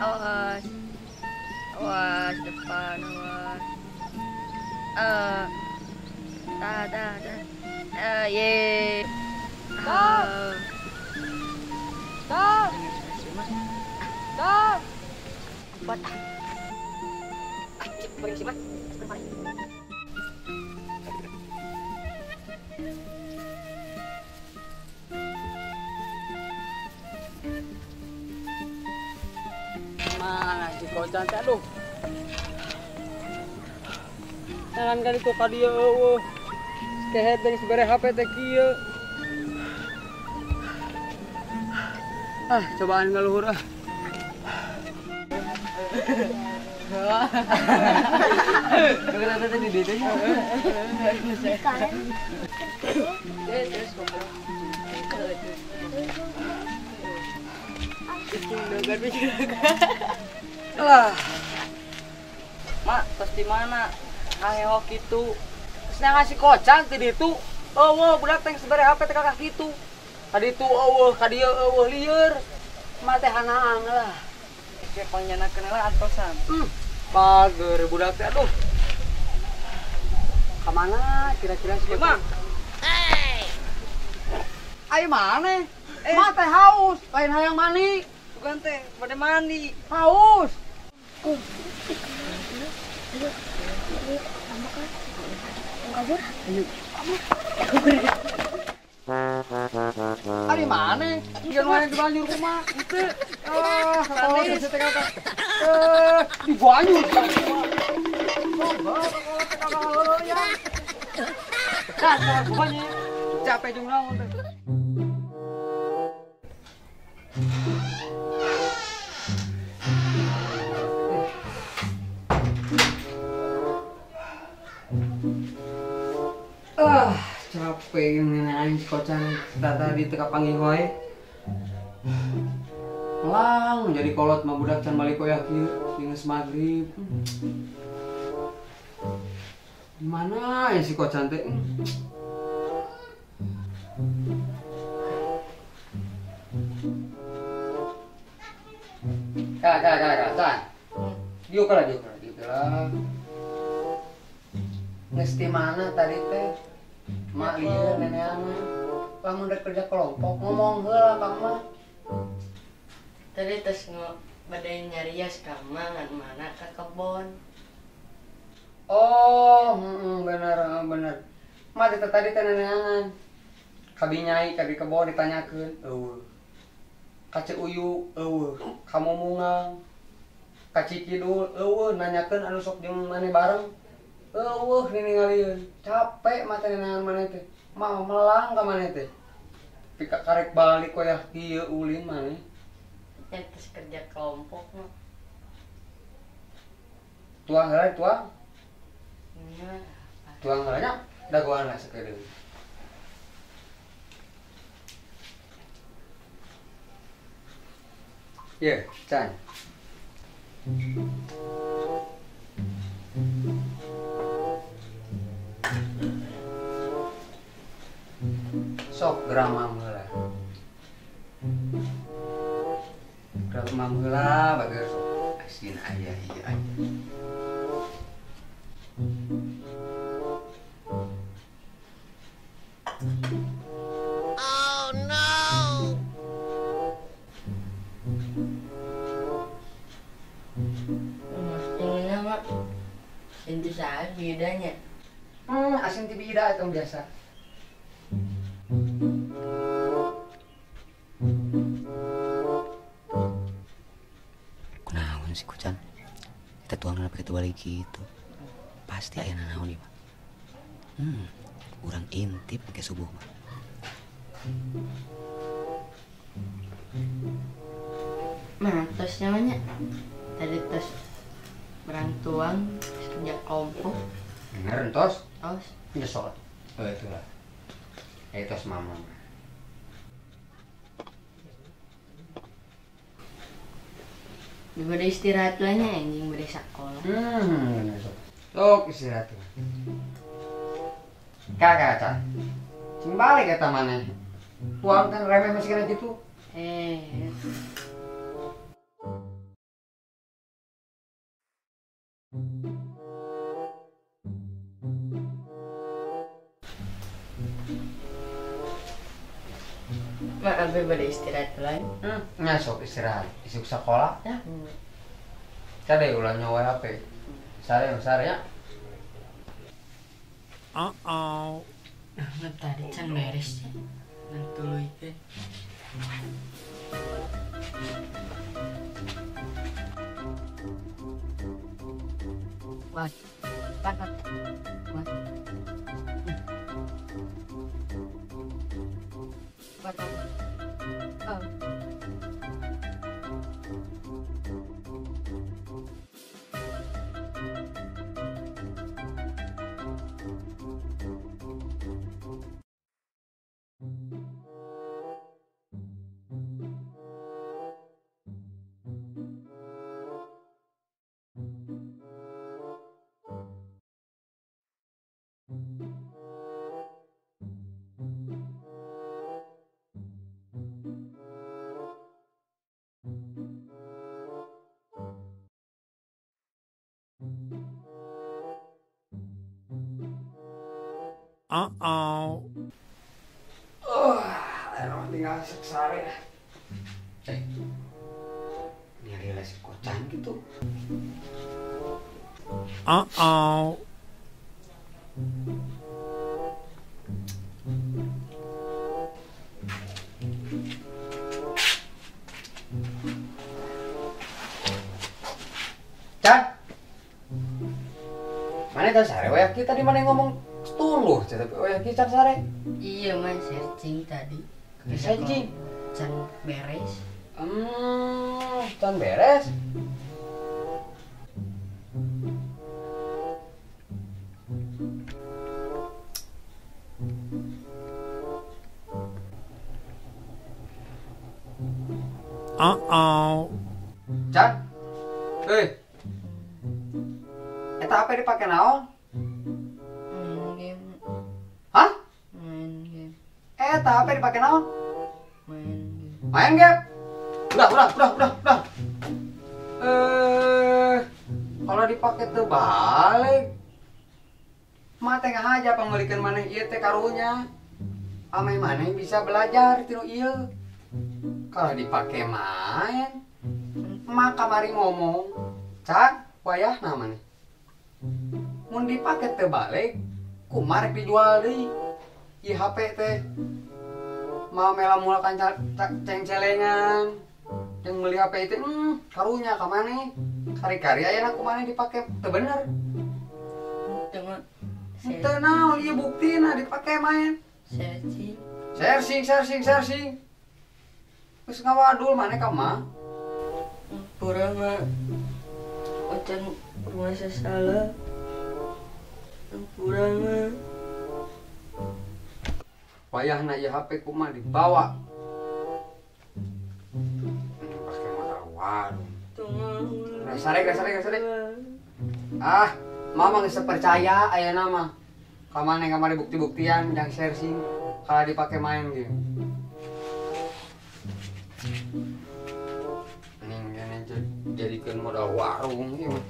Awas. Awas depan, awas. Dah, dah, dah. Ye. Stop. Stop. Stop. Empat. Mana si kocan teh aduh. Jangan kali tuh ka dieu eueuh. Kehet jeung sebere HP teh kieu. Ah, cobaan ngaluhur ah. Kenapa tadi di dieu nya? Lah. Mak, tos di mana? Haheho kitu. Terus ngasih kocan ti ditu. Eueuh budak teh sebere HP teh kakak kitu. Ka ditu eueuh, ka dieu eueuh lieur. Mak teh hanaang lah. Cek pangyanakeun lah antosan. Pager budak teh aduh. Ka mana kira-kira si Mak? Ai mana? Mak teh haus, lain hayang mandi. Bukan teh, pada mandi. Haus. Ayo, ayo, tambah kan? Kabur? Ayo. Ari mana? Jangan main di banjur kumaha. Itu. Ah, kalau teh kata. Di banjur. Dah, pokoknya capek jeung naon teh. Ah, capek ngeunaan si kocan tadi teu kapanggih wae. Melang jadi kolot mah budak can balik koyak kieu geus magrib. Di mana ya si kocan teh? Kala kala kala kala can. Diuk lah diuk lah diuk lah. Geus di mana tadi teh? Mak lieur neneanna. Lamun rek kerja kelompok ngomong heula Kang mah. Tadi tos bade nyarios ka mah ngan mana ka kebon. Oh, bener bener. Mak teh tadi teh neneangan. Ka binyai ka di kebon ditanyakeun, eueuh. Ka Ceu Uyu eueuh, ka Mumungang, ka Cikidul eueuh nanyakeun anu sok jeung maneh bareng. Eueuh ningalieun. Capek mah teh neneangan maneh teh. Mah melang ka maneh teh. Pika karek balik koyah kieu ulin maneh. Nya tos kerja kelompok mah. Tuang heula tuang. Nya. Tuang heula nya dagoan lah sakedeung. Ye, can. Sok geramam heula. Geramam heula bager sok asin aya ieu aya. Oh no. Ini mah inti saha bidanya. Asin ti bida itu biasa. Kunaon si kocan? Kita tuang kenapa kita balik gitu? Pasti aya nanaon ieu mah. Urang intip ke subuh mah. Nah, tos namanya. Tadi tos berang tuang kerja kelompok. Bener tos? Tos. Nyesol. Oh itulah. Tos mama. Daripada istirahat lah nya anjing bade sakola. Bener sok. Sok istirahat. Kakak can. Cing balik eta maneh. Tuang kan remeh masih kena gitu. Sampai pada istirahat lain. Nya sok istirahat, isuk sekolah ya. Cade ulah nyawa HP. Sare sare ya. Uh-oh. Nah, tadi can beres ya. Nantuluikeun. Wah, pat. Wah. Wah. Oh. Uh-oh. Emang tinggal seksare. Ini ada si kocan gitu. Uh-oh. Can, mana kan sare wayak kita di mana ngomong tuluh, tapi wayak kita sare. Iya mas, searching tadi. Searching? Can beres. Can beres. Uh-oh. Can, hei. Eta apa dipakai naon? Main game. Hah? Main game. Eta apa dipakai naon? Main game. Main game? Udah. Kalau dipakai tuh balik. Mah tengah aja pembelikan maneh ieu teh karunya. Ameh maneh bisa belajar tinu ieu. Kalau dipakai main, mah kamari ngomong, can wayahna maneh. Mun dipake teu balik, kumaha rek dijual deui ieu HP teh. Mau mela-mulakan ceng-celengan. Yang beli HP itu, karunya ka maneh. Kari-kari ayeuna ku maneh dipake teu bener. Teu mah. Teu naon ieu buktina dipake main. Searching. Searching. Geus ngawadul maneh ka mah. Pura mah ocan rumah salah. Pura mah. Wayahna ieu HP ku mah dibawa. Pakai modal warung. Sare. Ah, mama geus percaya ayeuna mah. Ka maneh kamari bukti-buktian jang searching kalau dipake main game. Ini jadikan modal warung ieu mah.